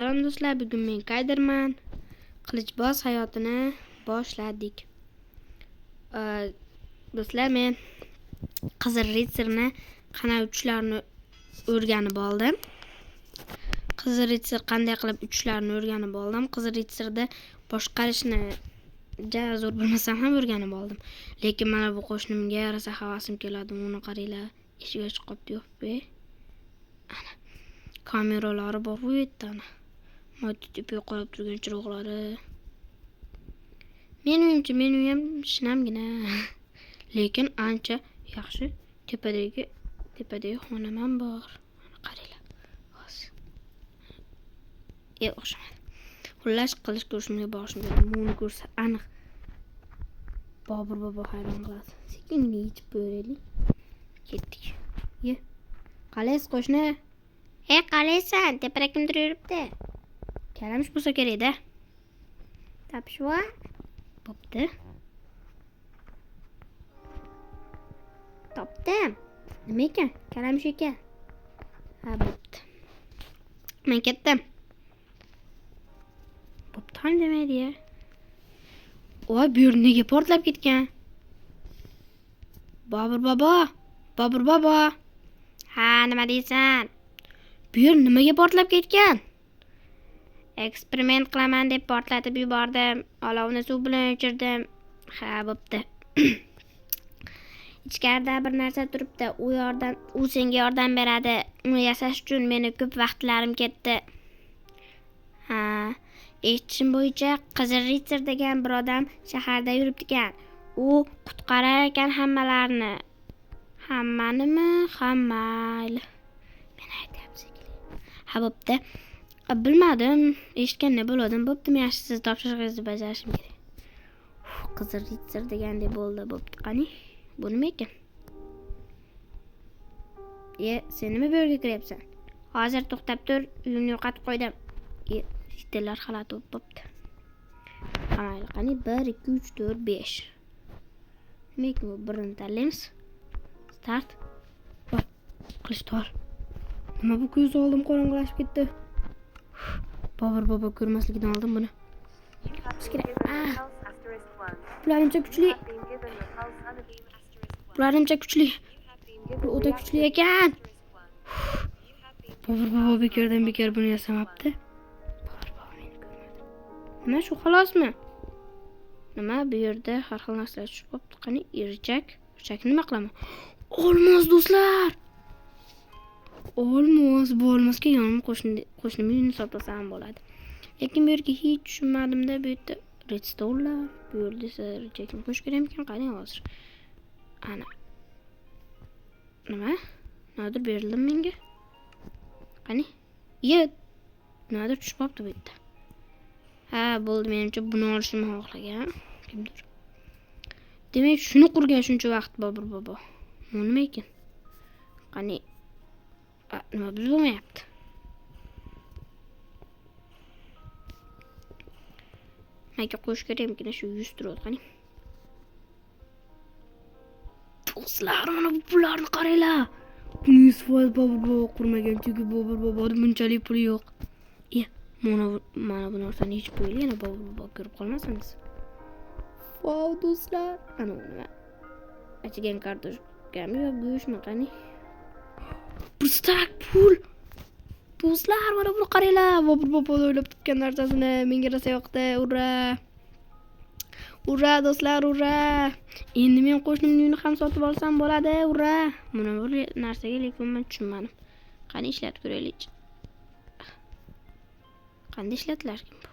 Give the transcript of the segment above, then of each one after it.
Salom do'stlar, bugun men Kaydirman. Qilichboz hayotini boshladik. Do'stlar, men Qizil ritsarni qanday uchishlarini o'rganib oldim. Qizil ritsar qanday qilib uchishlarini o'rganib oldim. Qizil ritsarda boshqarishni ja zo'r bilmasam ham o'rganib oldim. Lekin mana bu qo'shnimga rosa havasim keladi. Uni qaranglar, eshik ochiq qolibdi, yo'q-be. Ana kameralari bor bu yerda ana. Tepaga qarab turgan chiroqlari. Meni uyimcha, meni uyim shinamgina. Lekin ancha yaxshi tepadagi xonam ham bor. Mana qaranglar. Hozir. O'xshamadi. Xullas, qilish ko'rishimga borishim kerak. Buni ko'rsa aniq Bobur bobo hayron qiladi. Sekingina yechib qo'yaylik. Ketdik. Ye. Qalaysiz qo'shni? Ey, qalaysan? Tepada kimdir yuribdi. Kalamush bo'lsa kerak-da. Topishva. Bo'pti. Topdim. Nima ekan? Kalamush ekan. Ha, bo'pti. Men ketdim. Bo'pti ham demaydi-ya. Voy, bu yer nega portlab ketgan? Bobur bobo, Bobur bobo. Ha, nima deysan? Bu yer nimaga portlab ketgan? Eksperiment qilaman deb portlatib yubordim. Olovni suv bilan o'chirdim. Ha, bo'pti. Ichkarida bir narsa turibdi. U senga yordam beradi. Uni yasash uchun meni ko'p vaqtlarim ketdi. Ha, eshitishim bo'yicha Qizil ritsar degan bir odam shaharda yuribdi ekan. U qutqarar ekan hammalarni. Hammanimi? Ha, mayli. Men aytyapsiz. Ha, bo'pti. Bilmadim, eshitgan ne bo'ldim. Bo'pti, men yaxshi siz topshirig'ingizni bajarishim kerak. Qizil ritsar degandek bo'ldi. Bo'pti, qani? Bu nima ekan? Sen nima bu yerga kiryapsan? Hozir to'xtab tur, uyimni yo'qotib qo'ydim. Sitellar xalati bo'pti. Mayli, qani 1 2 3 4 5. Nima ekan bu? Birini tanlaymiz. Start. Voy, qilichtor. Nima bu, ko'z oldim qorong'ilashib ketdi. Bobur bobo ko'rmasligidan oldim buni. Bularimcha kuchli. Bularimcha kuchli. Bu o'ta kuchli ekan. Bobur bobo bekordan bekor buni yasamabdi. Bobur bobo meni ko'rmadi. Nima shu xalosmi? Nima bu yerda har xil narsalar tushib qolibdi. Qani irchak? Irchakni nima qilaman? Olmos do'stlar. Olmos, bu olmosga yonim qo'shnim uyini sotsa ham bo'ladi. Lekin bu yerga hech tushunmadimda, bu yerda redstonelar, bu yerda esa irchakni qo'yish kerakmikan? Qarang hozir. Ana. Nima? Nimadir berildi menga. Qani? Ye, nimadir tushib qolibdi bu yerda. Ha, bo'ldi, menimcha buni olishimni xohlagan kimdir. Demak, shuni qurgan shuncha vaqt Bobur bobo. Bu nima ekan? Qani? Nima buzilmayapti? Nega qo'yish kerakmikin? Shu 100 turadi, qani. Do'stlar, mana bu pullarni qaranglar. Buni 100% Bobur bobo qurmagan, chunki Bobur boboning bunchalik puli yo'q. Mana bu narsani hech qo'yaylik, yana Bobur bobo ko'rib qolmasin. Vau, do'stlar, ana u nima? Achigan kartoshkami yo go'shtmi, qani? Bir stak pul. Do'stlar, mana buni qaranglar. Bobur bobo o'ylab topgan narsasini menga rosa yoqdi. Ura! Ura do'stlar, ura! Endi men qo'shnimning uyini ham sotib olsam bo'ladi. Ura! Mana bu narsaga lekin men tushunmadim. Qani ishlatib ko'raylik. Qanday ishlatilar ekan bu?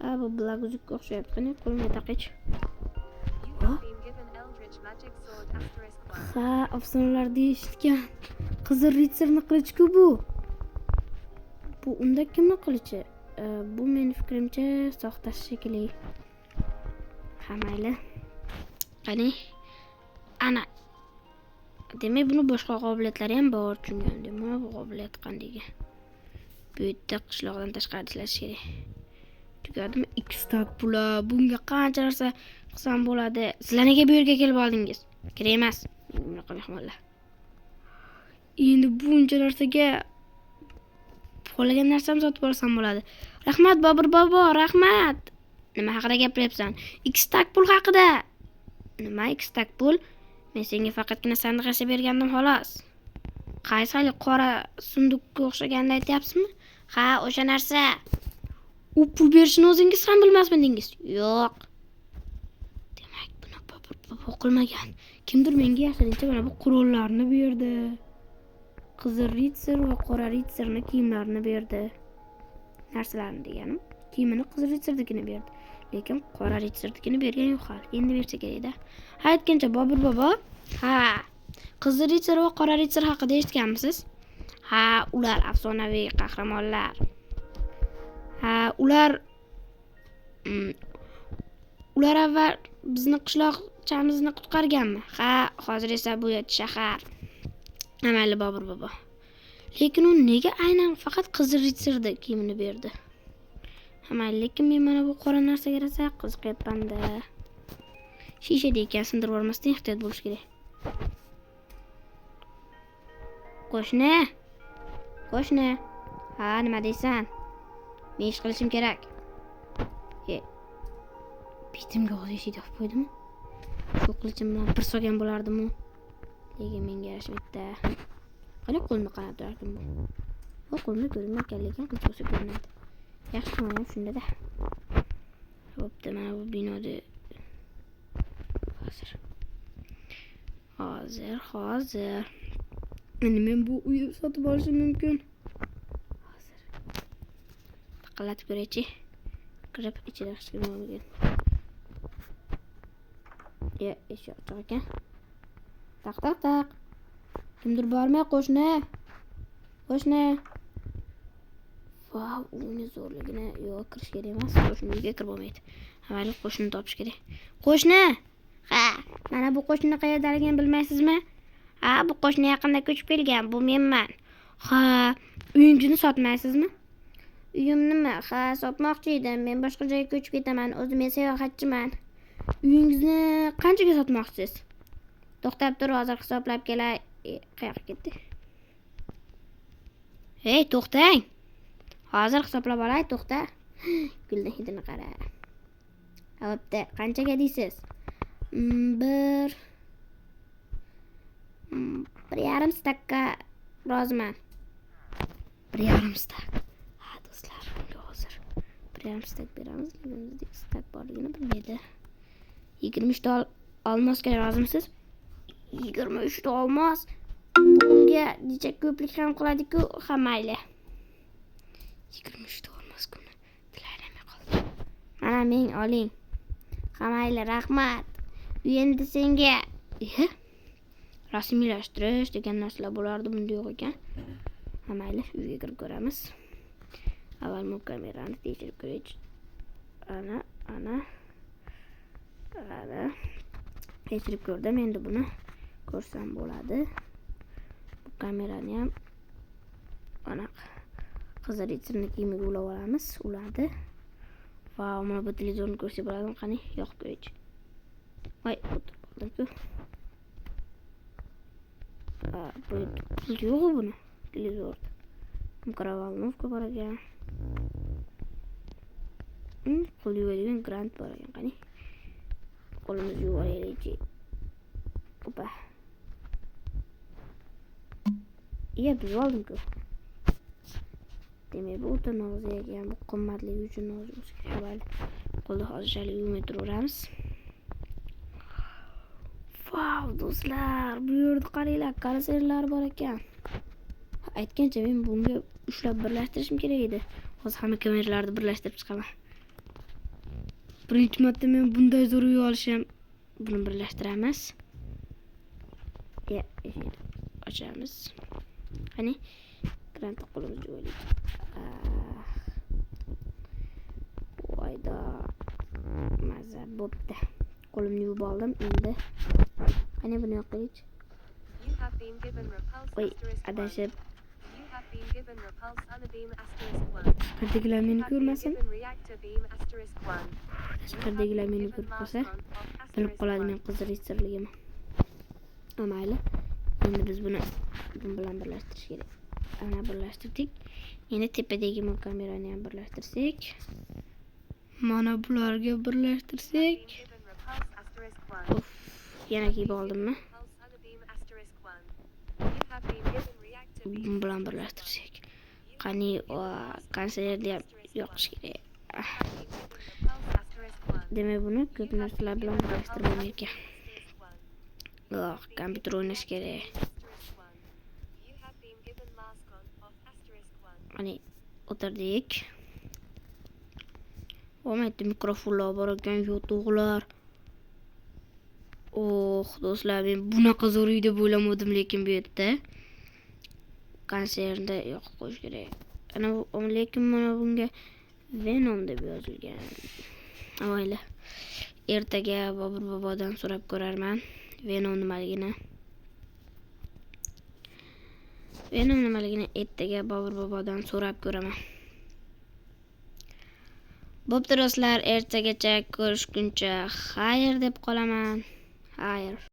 Ha, bu bilaguzukka o'xshayapti. Qani qo'limga taqich. Ha, afsonalarda eshitgan. Qizil ritsarni qilichi-ku bu. Bu unda kimning qilichi? Bu meni fikrimcha soxta shekilli. Ha, mayli. Qani? Ana. Demak, buni boshqa qobiliyatlari ham bor, tushungandim. Mana bu qobiliyat qandayga? Bu yerda qishloqdan tashqari ishlash kerak. Tugadimi? 2 stak pula. Bunga qancha narsa qilsam bo'ladi? Sizlar nega bu yerga kelib oldingiz? Kerak emas. Bunaqa mehmonlar. Endi buncha narsaga Xohlagan narsamni sotib olsam bo'ladi. Rahmat, Bobur bobo, rahmat. Nima haqida gapiryapsan? 2 stak pul haqida. Nima 2 stak pul? Men senga faqatgina sandiq yasab bergandim xolos. Qaysi hali qora sundukka o'xshaganini aytyapsizmi? Ha, o'sha narsa. U pul berishini o'zingiz ham bilmasmidingiz? Yo'q. Demak, buni Bobur bobo qilmagan. Kimdir menga yashirincha mana bu qurollarni berdi. Qizil ritsar va qora ritsarni kiyimlarini berdi. Narsalarni deganim, kiyimini qizil ritsarnikini berdi. Lekin qora ritsarnikini bergan yo'q hali. Endi bersa kerak-da. Ha, aytgancha Bobur bobo, ha, qizil ritsar va qora ritsar haqida eshitganmisiz? Ha, ular afsonaviy qahramonlar. Ha, ular ular avval bizni qishloqchamizni qutqarganmi? Ha, hozir esa bu shahar. Mayli Bobur bobo. Lekin u nega aynan faqat qizil ritsarda kiyimini berdi? Ha, mayli, lekin men mana bu qora narsaga rosa qiziqyapman-da. Shishada ekan, sindirib yubormasdan ehtiyot bo'lish kerak. Qo'shni. Qo'shni. Ha, nima deysan? Men ish qilishim kerak. Betimga hozir eshik yopib qo'ydimi? Shu qilichim bilan bir solgan bo'lardim-u. Lekin menga yarashmaydi. Qani qo'limni qanab turardim bu. Bu qo'limda ko'rinmayotgan, lekin qilich bo'lsa ko'rinadi. Yaxshi tomoni ham shunda-da. Bo'pti, mana bu binoda hozir. Hozir. Endi men bu uyni sotib olishim mumkin. Hozir. Taqillatib ko'raychi. Kirib ichida hech kim yo'q. Ya, eshik ochiq ekan. Taq taq taq. Kimdir bormi, qo'shni? Qo'shni. Vau, uyni zo'rligini yo'q, kirish kerak emas. Qo'shni uyga kirib bo'lmaydi. Avval qo'shnini topish kerak. Qo'shni! Ha, mana bu qo'shni qayerdaligini bilmaysizmi? Ha, bu qo'shni yaqinda ko'chib kelgan, bu menman. Ha, uyingizni sotmaysizmi? Uyimnimi? Ha, sotmoqchi edim. Men boshqa joyga ko'chib ketaman. O'zim men sayohatchiman. Uyingizni qanchaga sotmoqchisiz? To'xtab tur, hozir hisoblab kelay. Qayoqqa ketdi? Hey, to'xtang. Hozir hisoblab olay, to'xta. Gulni hidini qara. Bo'pti, qanchaga deysiz? Bir yarim stakka roziman. 1,5 stak. Ha, do'stlar, bunga hozir 1,5 stak beramiz. Lekin bizda stak borligini bilmaydi. 23 ta olmosga rozimisiz? 23 ta olmos. Bunga necha ko'plik ham qiladi-ku, ha mayli. 23 ta olmos kuni til aylanmay qoldi. Mana ming oling. Ha mayli, rahmat. Endi senga rasmiylashtirish degan narsalar bo'lardi, bunda yo'q ekan. Ha mayli, uyga kirib ko'ramiz. Avval bu kamerani tekshirib ko'raylik. Ana, ana. Ana. Tekshirib ko'rdim, endi buni ko'rsam bo'ladi. Bu kamerani ham ana qizil ritsarni kiyimiga ulab olamiz, uladi. Va mana bu televizorni ko'rsak bo'ladimi? Qani, yoqib ko'raylik. Voy, o'tirib qoldim-ku. Bu pul yo'q buni televizorda. Mikrovolnovka bor ekan. Qo'l yuvadigan grant bor ekan, qani. Qo'limizni yuvib olaylik. Opa. Iya, buzib oldim-ku. Demak, bu o'ta nozik ekan, bu qimmatligi uchun nozik bo'lsa kerak. Mayli. Qo'lda hozirchalik yuvmay turaveramiz. Vau, do'stlar, bu yerda qaranglar, konditsionerlar bor ekan. Aytgancha men bunga ushlab birlashtirishim kerak edi. Hozir hamma kameralarni birlashtirib chiqaman. Birinchi marta men bunday zo'r uy olishim. Buni birlashtiramiz. Ya, eshikni ochamiz. Qani, grantni qo'limizga yuvaylik. Voyda. Maza bo'pti. Qo'limni yuvib oldim endi. Qani buni yoqaylik. Voy, adashib. Tashqaridagilar meni ko'rmasin. Tashqaridagilar meni ko'rib qolsa, bilib qoladi men qizil ritsarligimni. Mayli. Endi biz buni bun bilan birlashtirish kerak. Ana birlashtirdik. Endi tepadagi kamerani ham birlashtirsak. Mana bularga birlashtirsak. Given repulse asterisk 1. Uf, yana kiyib oldimmi? Pulse other beam asterisk 1. You have been given reactor beam. Bu bilan birlashtirsak. Qani, konserni ham yoqish kerak. Ah, Repulse asterisk 1. Demak, buni ko'p narsalar bilan birlashtirib bo'lmaydi ekan. Asterisk 1. Oh, kompyuter o'ynash kerak. Asterisk 1. You have been given mask on off asterisk 1. Qani, o'tirdik. Bo'lmaydi, mikrofonlar bor ekan, yotoqlar. Oh, do'stlar, men bunaqa zo'r uyda bo'lamadim, lekin bu yerda konsertda yoqib qo'yish kerak. Ana lekin mana bunga Venom deb yozilgan. Mayli. Ertaga Bobur bobodan so'rab ko'rarman Venom nimaligini. Venom nimaligini ertaga Bobur bobodan so'rab ko'raman. Bo'pti do'stlar, ertagacha ko'rishguncha xayr deb qolaman. Xayr.